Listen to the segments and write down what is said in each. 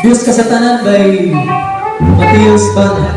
Diyos Kasatanan by Matius Bana.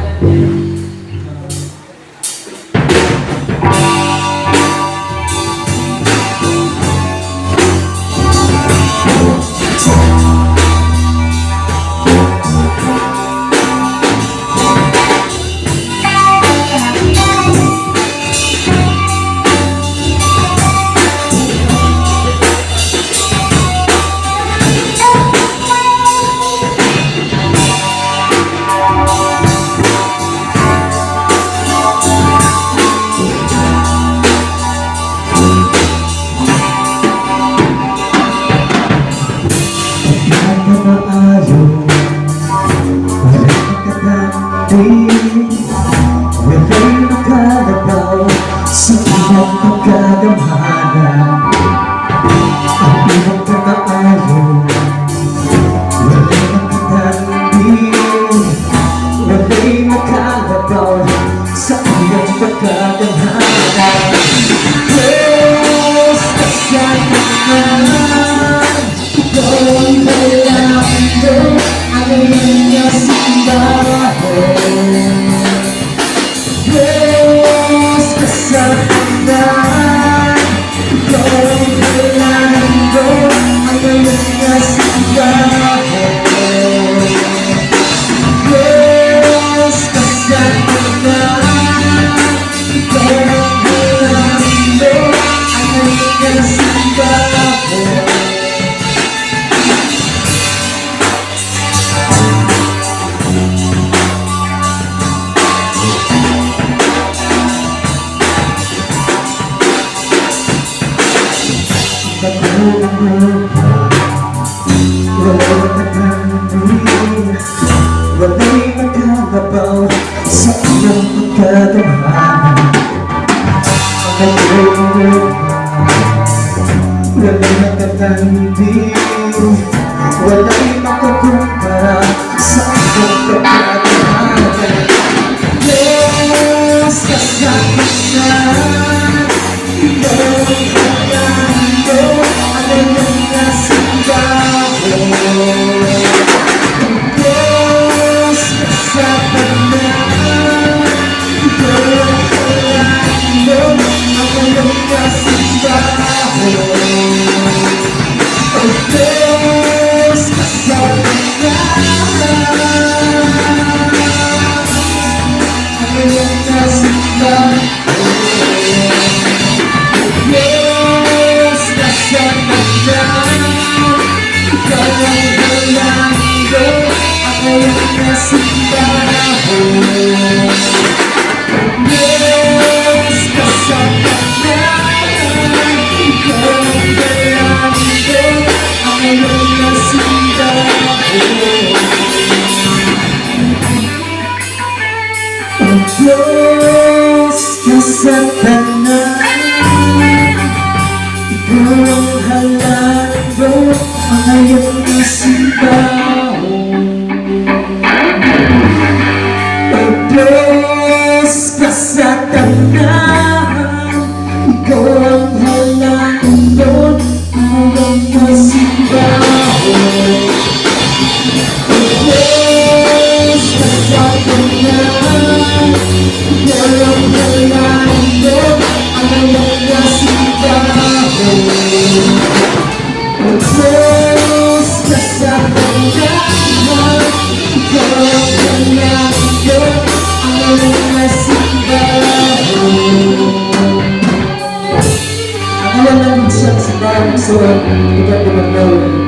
Pagkamaayo, wala'y magkatandi, wala'y makalabaw sa iyong pagkagamhanan. Ang iyong kamaayo, wala'y magkatandi, wala'y makalabaw sa iyong pagkagamhanan. Diyos kasatanan, ikaw ang dalangin, ang iyong simbahon. Diyos kasatanan, ikaw ang dalangin, ang iyong simbahon. Diyos kasatanan, ikaw ang dalangin, ang iyong simbahon. Wala'y makatandi, wala'y makalabaw sa iyong pagkagamhanan. Ang wala'y makatandi, wala'y makakumpara sa iyong pagkagamhanan. Diyos kasatanan, ikaw ang halando, ang iyong nasibahon. Diyos kasatanan, ikaw ang halando, ang iyong nasibahon. O Diyos kasatanan, ang iyong nasibahon. Diyos kasatanan, ikaw ang halando, ang iyong nasibahon. Diyos kasatanan, ikaw ang dalangin, ang iyong nasibahon. O Diyos kasatanan, ikaw ang halando, ang iyong nasibahon. O Diyos kasatanan, ikaw ang halando, ang iyong nasibahon. O Diyos kasatanan, ikaw ang halando, ang iyong nasibahon. O Diyos kasatanan, ikaw ang halando, ang iyong nasibahon. Ang alam namin siya sa simbahan, so, ikaw di Magnolia.